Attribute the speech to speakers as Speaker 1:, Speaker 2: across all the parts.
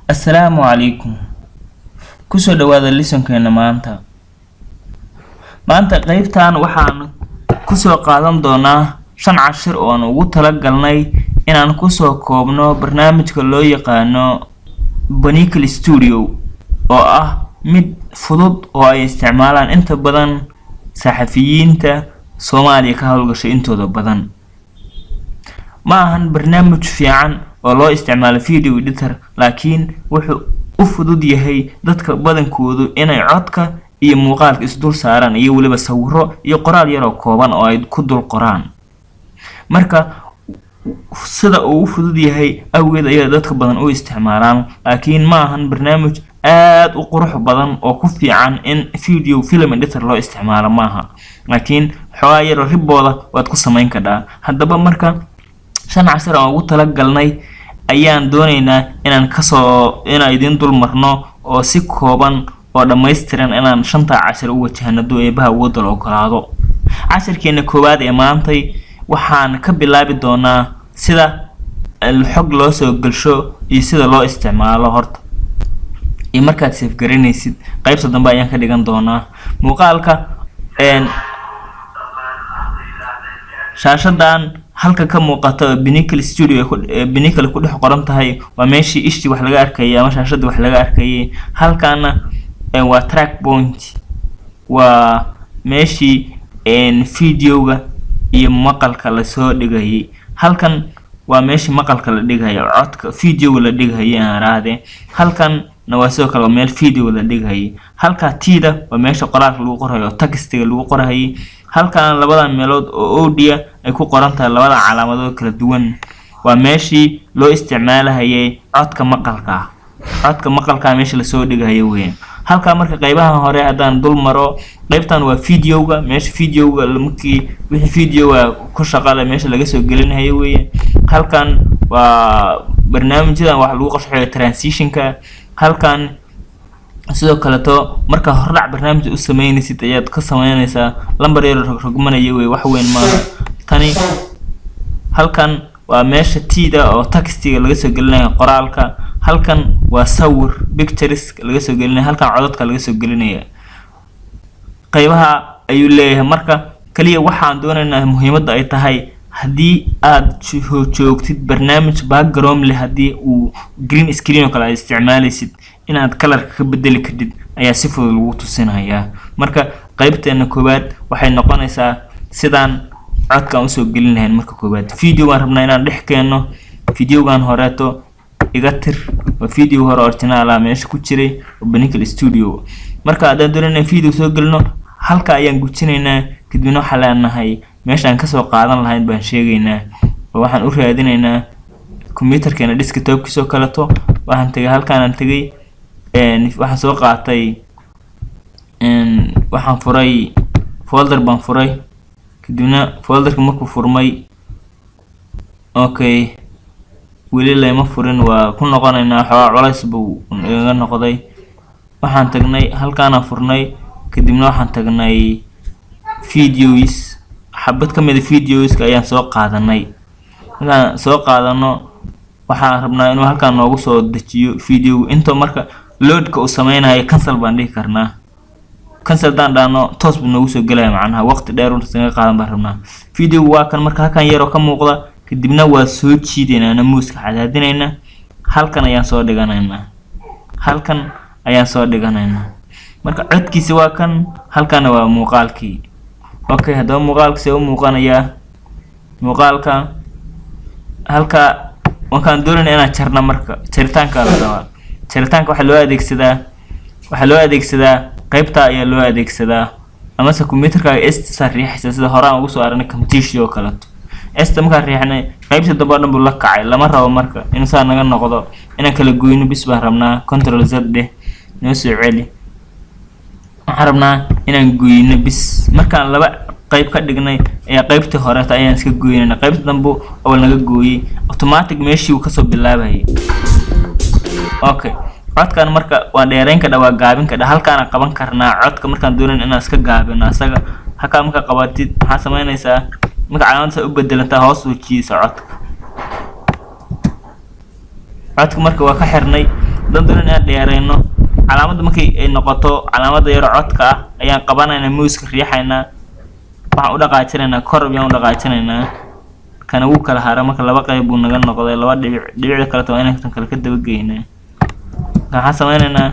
Speaker 1: Assalaamu calaykum. Kusoo dhawaada lessonkeena maanta. Maanta qeybtan waxaan kusoo qaadan doonaa shan cashir oo aan ugu talagalnay inaan kusoo koobno barnaamijka loo yaqaano Pinnacle Studio, oo ah mid fudud oo ay isticmaalaan inta badan saxafiyiinta Soomaaliya ka howlgashay intooda badan. Ma ahan barnaamij fiican oo loo isticmaalo video editor, laakiin wuxuu u fudud yahay dadka badankoodu inay codka iyo muuqaalka isdul saaraan, iyo weliba sawiro iyo qoraal yaroo kooban oo ay ku dul qoraan. Marka sida uu u fudud yahay awgeed ayaa dadka badan u isticmaalaan, laakiin ma ahan barnaamij aad u qurux badan oo ku fiican in video film editor loo isticmaalo maaha, laakiin xoogaa yaroo ribooda waad ku samayn kartaa. Haddaba marka shan cashir aan ugu talagalnay ayaan dooneynaa inaan kasoo inaan idiin dul marno oo si kooban oo dhammaystiran inaan shantaa cashir u wajahno, hadduu Eebaha awoodda la ogolaado. Cashirkeena koowaad ee maantay waxaan ka bilaabi doonaa sida xog loo soo gelsho iyo sida loo isticmaalo horta, iyo markaad save garanaysid. Qaybta dambe ayaan ka dhigan doonaa muuqaalka. Shaashadan halka ka muuqata oo Pinnacle Studio Pinnacle ku dhex qoran tahay waa meeshii ishii wax laga arkayay ama shaashadii wax laga arkayay. Halkaana waa track point, waa meeshii videoga iyo maqalka lasoo dhigayay. Halkan waa meeshii maqalka la dhigayo, codka videoga la dhigayay aan raahde. Halkan na waa sidoo kale meel video la dhigayay. Halka tiida waa meesha qoraalka lagu qorayo oo textiga lagu qorayay. Halkan labadan meelood oo audio ay ku qoran tahay, labada calaamadood kala duwan, waa meeshii loo isticmaalahayay codka maqalka ah. Codka maqalka meesha lasoo dhigayo weeyaan halkaa. Marka qaybaha hore haddaan dul maro, qaybtan waa videoga, meesha videoga markii wixii videoga ku shaqale meesha laga soo gelinayo weeye. Halkan waa barnaamijyadan waxa lagu qarshaxayo transitionka. Halkan sidoo kaleto marka hordhac barnaamij u sameynaysid ayaad ka sameynaysaa, lambar yar rogrogmanaya wey, wax weyn maaha tani. Halkan waa meesha tida oo textiga laga soo gelinayo, qoraalka. Halkan waa sawir, pictures laga soo gelinaya. Halkan codadka laga soo gelinaya. Qaybaha ayuu leeyahay. Marka kaliya waxaan doonaynaa muhiimadda ay tahay, haddii aad joogtid barnaamij background leh, haddii uu green screen oo kale aad isticmaalaysid, inaad colorka ka bedeli kartid ayaa si fudud lagu tusinayaa. Marka qaybteena koowaad waxay noqonaysaa sidaan codkaan usoo gelin lahayn. Marka koowaad video baan rabnaa inaan dhex keeno. Videogan horeeto iga tir, waa video hore original ah meesha ku jiray oo Pinnacle Studio. Marka haddaan doonayna in video soo gelino, halka ayaan gujinaynaa, kadibna waxaan leenahay meeshaan kasoo qaadan lahayn baan sheegaynaa, oo waxaan u raadinaynaa computerkeena desktopkiisa oo kaleeto. Waxaan tegay halkaanaan tegay, waxaan soo qaatay, waxaan furay folder baan furay. Kadibna folderka markuu furmay, okay, weli layma furin, waa ku noqonaynaa, xoogaa culays buu igaga noqday. Waxaan tagnay halkaanaan furnay, kadibna waxaan tagnay videos. Xabad ka mid a videoska ayaan soo qaadanay. Markaan soo qaadano, waxaan rabnaa inuu halkaan noogu soo dejiyo videoga. Intoo marka loadka uu sameynayo, cancel baan dhihi karnaa. Cancel haddaan dhahno, toos buu noogu soo gelaya, macnaha waqti dheer unaga qaadan baan rabnaa. Videoga waa kan. Marka halkan yaroo ka muuqda, kadibna waa soo jiidaynaa, mouseka cadaadinaynaa, halkan ayaan soo dhiganaynaa, halkan ayaan soo dhiganaynaa. Marka codkiisa waa kan, halkana waa muuqaalkii. Okay, haddaba muuqaalka see u muuqanayaa? Muuqaalka halka markaan doonayna inaan jarno, marka jaritaanka la rabaa, jaritaanka waxaa loo adeegsadaa qaybta ayaa loo adeegsadaa, amase computerkaaga S-ta riixaysa, sida hore aan ugu soo aragnay Camtasia oo kaleeto. S-ta markaan riixnay, qaybta dambe oo dhan buu la kacay. Lama rabo marka inuu saa naga noqdo, inaan kala goyno bis baan rabnaa. Control Z dheh, noo soo celi. Waxaan rabnaa inaan goyno bis. Markaan laba qayb ka dhignay ayaa qaybtii horeeta ayaan iska goynayna, qaybta dambe oo naga gooyey automatic meeshii uu kasoo bilaabayay. Okay, codkan marka waa dheereyn kadha, waa gaabin kadha. Halkaana qaban karnaa codka markaan doonayn inaan iska gaabino asaga. Halkaa marka qabatid, maxaa sameynaysaa? Marka calaamada u bedelantaa, hoos u jiidaysa codka. Codka marka waa ka xirnay. Haddaan doonan inaan dheereyno, calaamadda markay ay noqoto calaamadda yaro codka ah ayaan qabanaynaa, mouseka riixaynaa, waxaan u dhaqaajinaynaa kor ayaan u dhaqaajinaynaa. Kana wuu kala hara marka, laba qayb buu naga noqday, laba dhibic. Dhibicda kaleto waa inaan tan kale ka dabageynaa. Marka waxaan sameynaynaa,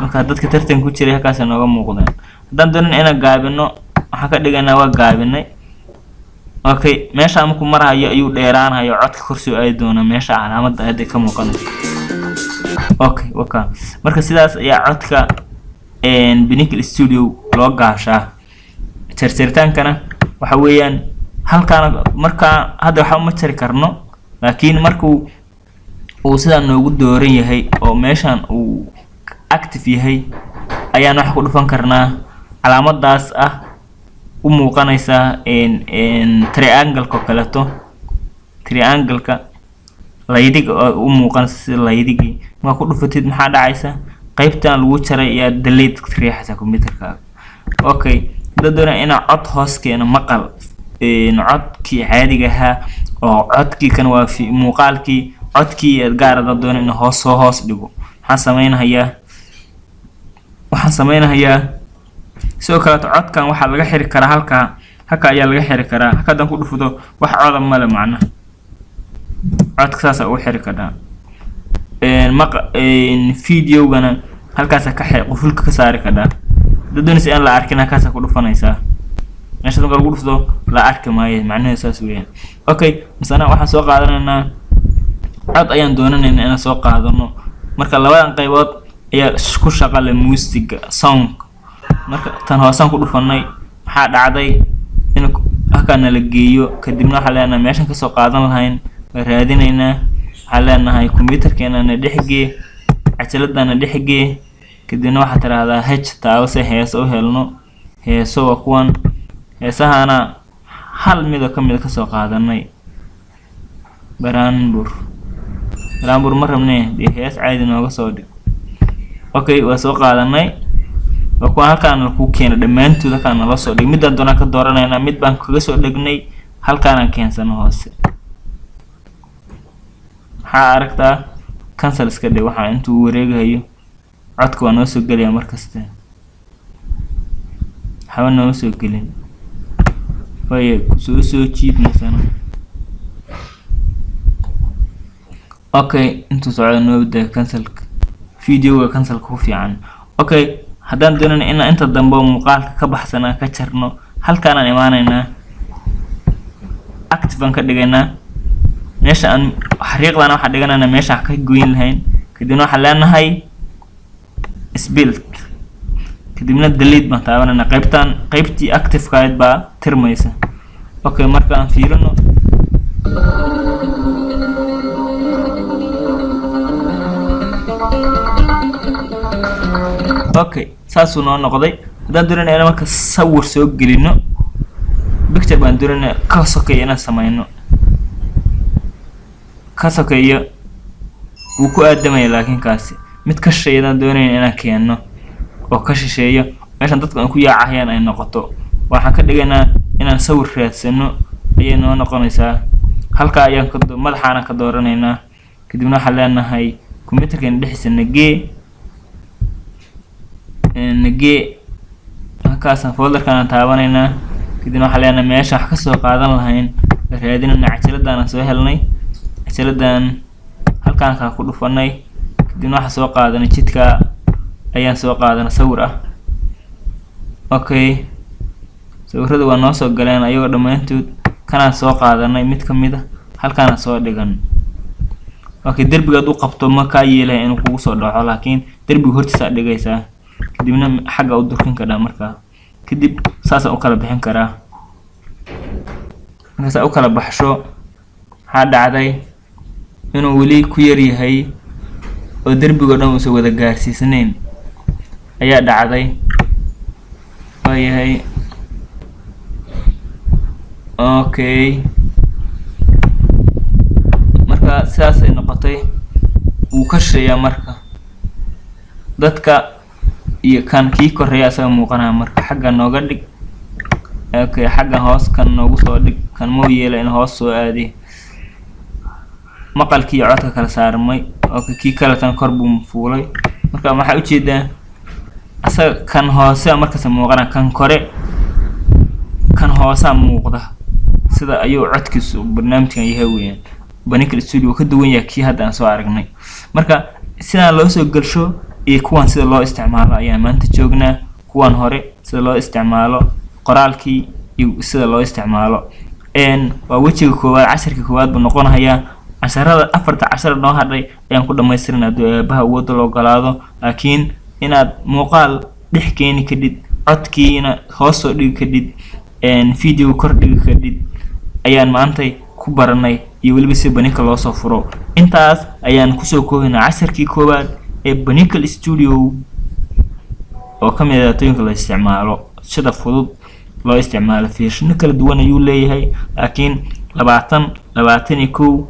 Speaker 1: marka dadka tartan ku jiray halkaasay nooga muuqdeen. Haddaan doonan inaan gaabino, waxaan ka dhigaynaa, waa gaabinay. Okay, meesha markuu marahayo ayuu dheeraanayo, codka kor soo aadi doonaa meesha calaamadda hadda ka muuqanayso. Okay, waka marka sidaas ayaa codka Pinnacle Studio loo gaashaa. Jarjaritaankana waxa weeyaan halkaana. Markaa hadda waxba ma jari karno, laakiin markuu uu sidaan noogu dooran yahay oo meeshan uu active yahay ayaan waxa ku dhufan karnaa calaamadaas ah u muuqanaysa triangle-ka oo kaleeto, triangle-ka laydiga oo u muuqanaysa sida laydigii. Markaa ku dhufatid, maxaa dhacaysa? Qaybtan lagu jaray ayaa delete riixaysa computerkaaga. Okay, hadda doonaya inaa cod hoos keeno, maqal codkii caadiga ahaa oo codkii kan waa muuqaalkii, codkii aad gaar hadaan doona inuu hoos soo hoos dhigo, maxaan sameynahayaa? Waxaan sameynahayaa sidoo kaleeto codkan waxaa laga xiri karaa halkaa. Halka ayaa laga xiri karaa. Halka haddaan ku dhufto, wax coda male. Macnaha codka saasa ugu xiri karaa. Maqa videogana halkaasa ka qufulka ka saari kadhaa. Haddaad doonaysa in la arkin, halkaasa ku dhufanaysaa. Meesha marka lagu dhufto la arki maayo, macnaheedu saas weeyaan. Okay, masana waxaan soo qaadanaynaa cod ayaan doonanaynaa inaan soo qaadano. Marka labadan qaybood ayaa ku shaqa leh muusiga sound. Marka tan hoosaan ku dhufanay, maxaa dhacday? In halkaa nala geeyo. Kadibna waxaan leenahay meeshan kasoo qaadan lahayn waa raadinaynaa. Waxaan leenahay computerkeena na dhexgee, cajaladana dhexgee. Kadibna waxaad tiraahdaa H taabo si heeso u helno. Heeso waa kuwan. Heesahana hal mid oo kamid a kasoo qaadanay. Baraanbur, baraanbur ma rabne, dee hees caadi nooga soo dhig. Okay, waa soo qaadanay, waa kuwan. Halkaan kuu keena dhammaantood, halkaan nala soo dhig. Midaan doonaan ka dooranaynaa. Mid baan kaga soo dhegnay, halkaanaan keensano hoose. Maxaa aragtaa? Cancel iska dhig. Waxaa intuu wareegahayo codka waa noo soo gelaya markaste, waxba nooma soo gelin. Waayo kusoo soo jiid masana. Okay, intuu socdo noo daa cancelka, videoga cancelka ku fiican. Okay, haddaan doonayna inaan inta dambe muuqaalka ka baxsan aan ka jarno, halkaanaan imaanaynaa, active aan ka dhigaynaa. Meesha aan xariiqdana waxaan dhiganaynaa meesha aan ka goyn lahayn. Kadibna waxaan leenahay split, kadibna delete baan taabanayna. Qaybtan, qaybtii active-ka ahayd baa tirmaysa. Okay, marka aan fiirino. Okay, saasuu noo noqday. Haddaan doonayna inaan marka sawir soo gelino, picture baan doonayna ka sokeeya inaan sameyno, ka sokeeyo wuu ku aadamaya, laakiin kaasi mid ka shisheeya haddaan doonayna inaan keeno oo ka shisheeyo meeshan dadku aan ku yaacahayaan ay noqoto, waxaan ka dhigaynaa inaan sawir raadsano ayay noo noqonaysaa. Halkaa ayaan ka madaxaana ka dooranaynaa. Kadibna waxaan leenahay computerkeena dhexdiisa nagee, nagee. Halkaasaan folderkaan taabanaynaa. Kadibna waxaan leenahay meesha wax kasoo qaadan lahayn raadinayna. Cajaladaan soo helnay, cajaladan halkaan kaa ku dhufanay. Kadibna waxaan soo qaadanay jidka ayaan soo qaadanay sawir ah. Okay, sawirada waa noo soo galeen ayagoo dhammaantood. Kanaan soo qaadanay mid kamid a, halkaana soo dhigan. Okay, derbiga hadduu qabto ma kaa yeelaya inuu kugu soo dhaco, laakiin derbiga hortiisa dhigaysaa, kadibna xagga u durkin karaa. Markaa kadib saasaan u kala bixin karaa. Markaasaa u kala baxsho, waxaa dhacday inuu weli ku yar yahay oo derbigo dhan uusan wada gaarsiisnayn ayaa dhacday. Waayahay, okay, marka sidaas ay noqotay, wuu ka shisheeyaa marka dadka iyo kan kii koreeya asaga muuqanaya. Marka xagga nooga dhig. Okay, xagga hoos kan noogu soo dhig. Kan mau yeela in hoos soo aadi. Maqalkii iyo codka kala saarmay. Okay, kii kaleetana kor buu fuulay. Marka waxaa ujeedaa asaga kan hoose markasta muuqana, kan kore, kan hoosaa muuqda. Sida ayuu codkiisu barnaamijkan yahay weeyaan. Pinnacle Studio ka duwan yahay kii hadda aan soo aragnay. Marka sidaan loo soo gelsho iyo kuwan sida loo isticmaalo ayaan maanta joognaa. Kuwan hore sida loo isticmaalo, qoraalkii iyo sida loo isticmaalo, waa wejiga koowaad. Casharka koowaad buu noqonayaa. Casharada, afarta cashar noo hadhay ayaan ku dhamaystirana hadduu Eebaha awoodda la ogolaado. Laakiin inaad muuqaal dhex keeni kadhid, codkiina hoos soo dhigi kadhid, video kor dhigi kadhid ayaan maantay ku baranay, iyo weliba si Pinnacle loo soo furo. Intaas ayaan kusoo koobaynaa casharkii koowaad ee Pinnacle Studio, oo ka mid ah datooyinka la isticmaalo, sida fudud loo isticmaalo. Versiono kala duwan ayuu leeyahay, laakiin 20, 21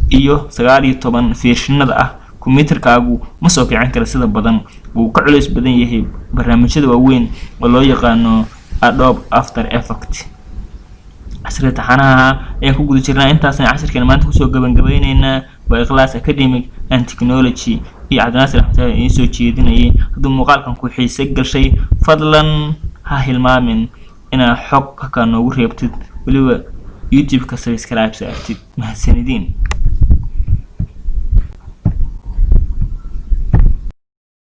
Speaker 1: iyo 19 versionada ah computerkaagu ma soo kicin kara. Sida badan wuu ka culays badan yahay barnaamijyada waaweyn oo loo yaqaano Adobe After Effect. Casharka taxanaha ayaan ku guda jirnaa. Intaasna casharkeena maanta kusoo gabangabeyneynaa. Waa Ikhlaas Academic and Technology iyo Cabdinaasir Axmed idiin soo jeedinayay. Hadduu muuqaalkan ku xiise gashay, fadlan ha hilmaamin inaad xog halkaa noogu reebtid, weliba YouTube-ka subscribe saartid. Mahadsanidin.